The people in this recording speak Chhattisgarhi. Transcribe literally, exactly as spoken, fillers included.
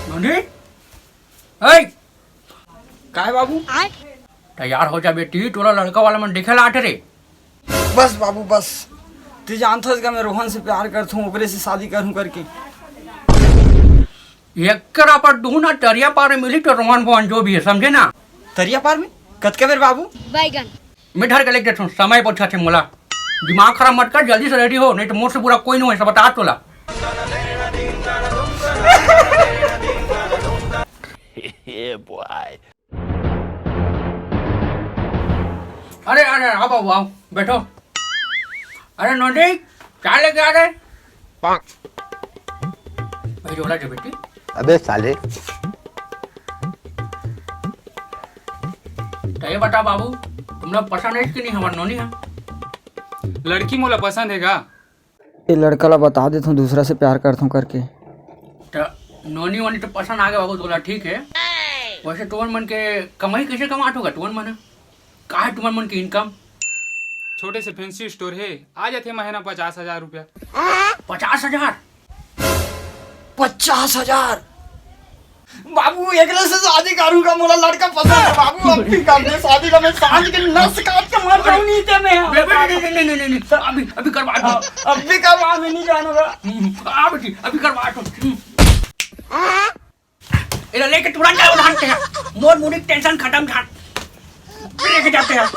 नोनी, ए, काय बाबू? तैयार हो जा बेटी, तोला लड़का वाला मन देखे ला आथे रे। बस बाबू, बस। तू जानथस का मैं रोहन से प्यार करथूं, ओकरे से शादी करूं करके। एकरा पर दू ना तरिया पार में मिली तो रोहन फोहन जो भी है, समझे ना? तरिया पार में? कतका बेर बाबू? बैगन। मैं धर के लेके देथूं, समय पूछा थे मोला। दिमाग खराब मत कर, जल्दी से रेडी हो, नहीं तो मोर से बुरा कोई नहीं हो, ऐसा बता तोला। अरे, अरे, आओ बाबू, आओ, बैठो। अरे नोनी, चाय लेके आ रे। भाई, झोला दे बेटी। अबे साले। तो ये बता बाबू, तुमला पसंद है कि नहीं हमार नोनी है? लड़की मोला पसंद है का? ये लड़का ला बता देथों, दूसरा से प्यार करथों करके। तो नोनी वोनी तो पसंद आ गया बाबू तोला, ठीक है। वैसे तुमन मन के कमाई कैसे कमात होगा तुमन मन? का है तुमन मन के इनकम? छोटे से फैंसी स्टोर है, आ जाथे महीना पचास हजार रुपया। पचास हजार? पचास हजार? बाबू, एकरे से शादी करूंगा, मोला लड़का पसंद है बाबू, अब भी कर दे शादी का, मैं सांझ के नस काट के मर जाऊं नीचे में। नहीं, नहीं, नहीं, नहीं, नहीं, नहीं, अभी, अभी करवा दो। अब भी करवा, मैं नहीं जानूंगा। हम्म, आ बेटी, अभी करवा दो। हम्म। इधर लेके तुरंत जाओ, भागते हैं। मोर मुड़ी टेंशन खत्म था। लेके जाते हैं।